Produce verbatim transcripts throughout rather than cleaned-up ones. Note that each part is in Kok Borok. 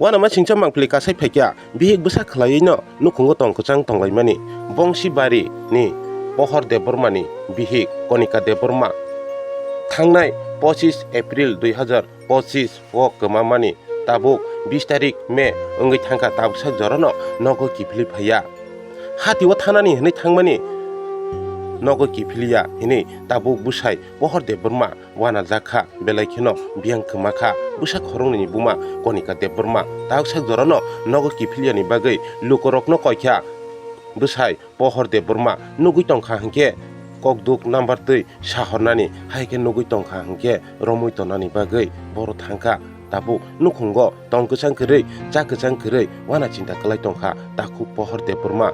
Uanama singcha mangpili kasai phaikha, bihik bwsa khwlaiwi no nukhungo tong kwchang tonglaimani. Bongsibari ni Pohor Debbarma ni bihik Konika Debbarma thangnai pochis April dui hazar pochis o kwmamani, tabuk bis tarik May wngwi thangkha, tabuksa jorano nogo kiphilwi phaiya. Hatio thanani hinwi thangmani nogo kiphiliya hinwi tabuk bwsai Pohor Debbarma uanajak kha, belai kheno biyang kwma kha. Bwsa khoroknwini buma Konika Debbarma tabuksa jorano nogo kiphiliyani bagwi lukurokno koikha. Bwsai Pohor Debbarma nugwi tongkha hinkhe kokduk number twi sahornani, hai khe nugwi tongkha hinkhe romwi tonani bagwi boro thangkha. Tabuk nukhungo tong kwchang kwrwi, cha kwchang kwrwi uana chinta kwlai tongkha takhuk Pohor Debbarma.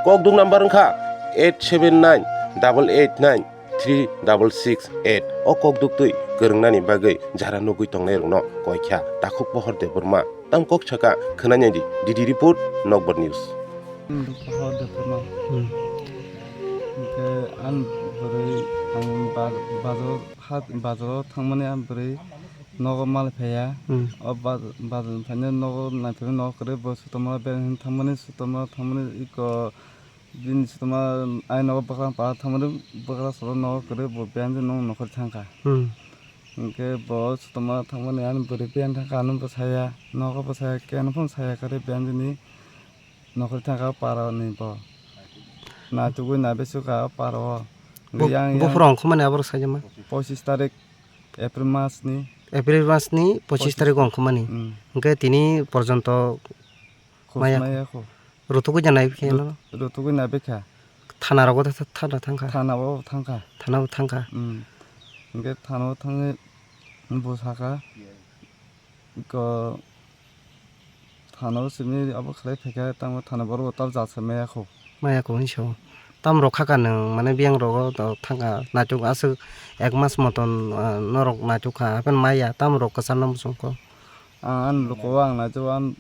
Kokduk number wngkha eight seven nine double eight nine three double six eight. O kokduk twi kwrwngnani bagwi jara nugwi tongnairokno koikha takhuk Pohor Debbarma. Tam kok saka khwnanai di, D D report, Nokbar News. Ang Pohor Debbarma. Hmm. Hingke ang bwrwi ang ba-, bazar hat, bazaro thangmani ang bwrwi nogo mal phaiya. Hmm. O ba-, bazar phaina nogo naithani nogo kwrwi bo sutoma bereng hin thangmani, sutoma thangmani iko bini sutoma ai nogo bwkra para thangmani bwkra soro nogo kwrwi bo biyang di nong nokhor thangkha. Hmm. Hingke bo sutoma thangmani ani bwrwi biyang thangkha ano bwsaya nogo bwsaya keno phano saya kwrwi biyang dini. Nokhorwi thangkha o para ni bo. Naitugwi naibe sukha o para o. Bo-, yang, yang. Buphuru ongkhormani aborok saijama? Pochis tarik April mas ni. April mas ni pochis tarik ongkhormani. Mm. Hingke tini porjonto maya. Khosmaya kho. Rutugwi ja naibe khe no? Rut-, rutugwi naibe kha. Thana rogo tha-, thana thangkha. Thana o thangkha. Thana o thangkha. Mm. Hingke thana o thangwi bo sakha. Ko thana o simi abo khlai phaikha, tamo thana borok bo tabjak se maya kho. Maya kho hinwi sao. Tam rok kha ka nwng, mane biyang rogo to thangkha, naituk aswk ek mas moton, ah, norok naituk kha, hapheno maya, tam rok kwchar no muchung kho. Ang ani luku o ang naituk, ang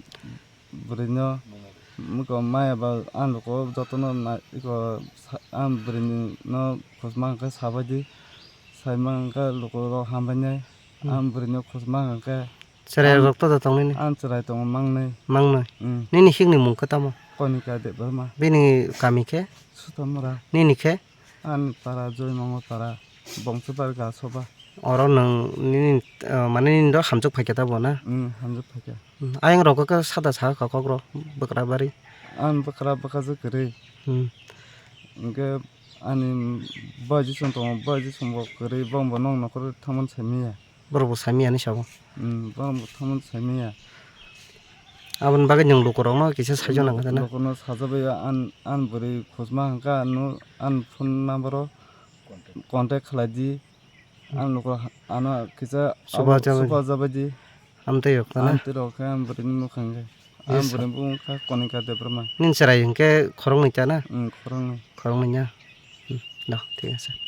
bwrwi no, muko maya ba ang luku o jotono nai-, iko sa-, ang bwrwi no khosma hwnkhe sabai di, saima hwnkhe luku rok hambai nai, hmm, ang bwrwi no khosma hwnkhe. Chwrai rok to da tongnini? Ang chwrai tongo mangnwi. Mangnwi? Mm. Nini hikni mung khe tamo? Konika Debbarma. Bini kami khe? Sutamura. Nini khe? Ani para Joymongo para, Bongsibari Gasoba. Oro nwng nini, eh, mane nini do hamjwk phaikha tabo na? Mm, hamjwk phaikha. Mm, ayang rok khe sada sa kha kokro, Bwkrabari. Ang bwkra bwkha je kwrwi. Mm. Hwnkhe ani bai jisung tongo, bai jisung bo kwrwi, bongbo nong nokhor thangmani saimanya. Borok bo saimanya hinwi sabo. Hmm, borok bo thangmani saimanya. Aboni bagwi nwng lukurokno kisa saijak nang kha na? Lukurokno sajagwi an, an bwrwi khosma hwnkha, ano, an phone number o contact khlai di. An lukurok ano kisa suba abo jabai. Suba jabai di. Amtwi rok na? Amtwi rok khe an bwrwini nukha hwnkhe. Yes, sir. An bwrwini bumung kha Konika Debbarma. Nini chwrai hwnkhe khoroknwi ta na? Hmm, khoroknwi. Khoroknwi ya? Hmm, do, thik ase.